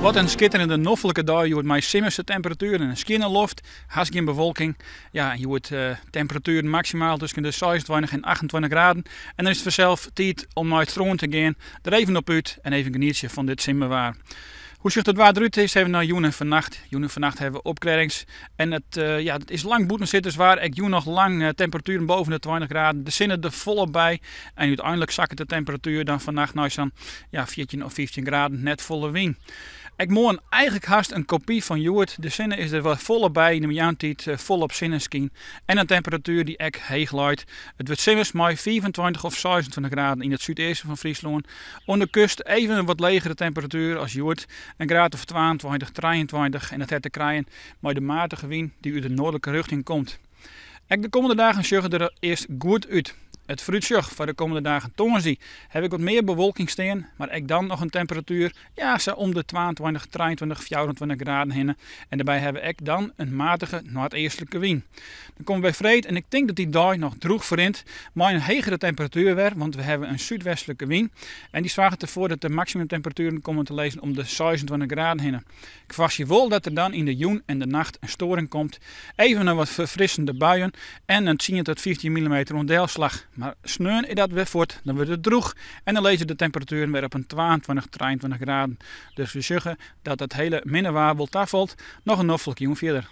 Wat in skitterende noflike dei hjoed mei simmerse temperatueren en skjinne loft, hast gjin bewolking. Ja, en hjoed temperatueren maksimaal tusken de 26 en 28 graden. En dan is it fansels tiid om nei it strân te gean, der even op út en even genietsje fan dit simmerwaar. Hoe sjocht it waar derút? Earst even nei jûn en fannacht. Jûn en fannacht hawwe we opklearrings en it, ja, it is lang bûtensitterswaar. Ek jûn noch lang temperatueren boven de 20 graden. De sinne der folop by en úteinlik sakket de temperatuer dan fannacht nei sa'n ja, 14 of 15 graden, net folle wyn. Ek moarn eigentlik hast in kopy fan hjoed. De sinne is der wer folop by yn de moarntiid, folop sinneskyn en in temperatuer dy't ek heech leit. It wurdt simmers mei 25 of 26 graden yn it súdeasten fan Fryslân. Oan de kust even in wat legere temperatuer as hjoed, in graad of 22, 23 en dat hat te krijen mei de matige wyn dy't út de noardlike rjochting komt. Ek de kommende dagen sjogge der earst goed út. It foarútsjoch foar de kommende dagen tongersdei haw ik wat mear bewolking stean, mar ek dan noch in temperatuer ja, sa om de 22, 23, 24 graden hinne. En dêrby hawwe we ek dan in matige noardeastlike wyn. Dan komme we by freed en ik tink dat dy dei noch drûch ferrint mei in hegere temperatuer wer, want we hawwe in súdwestlike wyn en dy soarget derfoar dat de maksimumtemperatueren komme te lizzen om de 26 graden hinne. Ik ferwachtsje wol dat der dan yn de jûn en de nacht in stoaring komt, even in wat ferfrissende buien en in 10 tot 15 millimeter oan delslach. Mar sneon is dat wer fuort, dan wurdt it drûch en dan lizze de temperatueren wer op in 22, 23 graden. Dus we sjogge dat it hiele minne waar wol tafalt. Noch in noflike jûn fierder.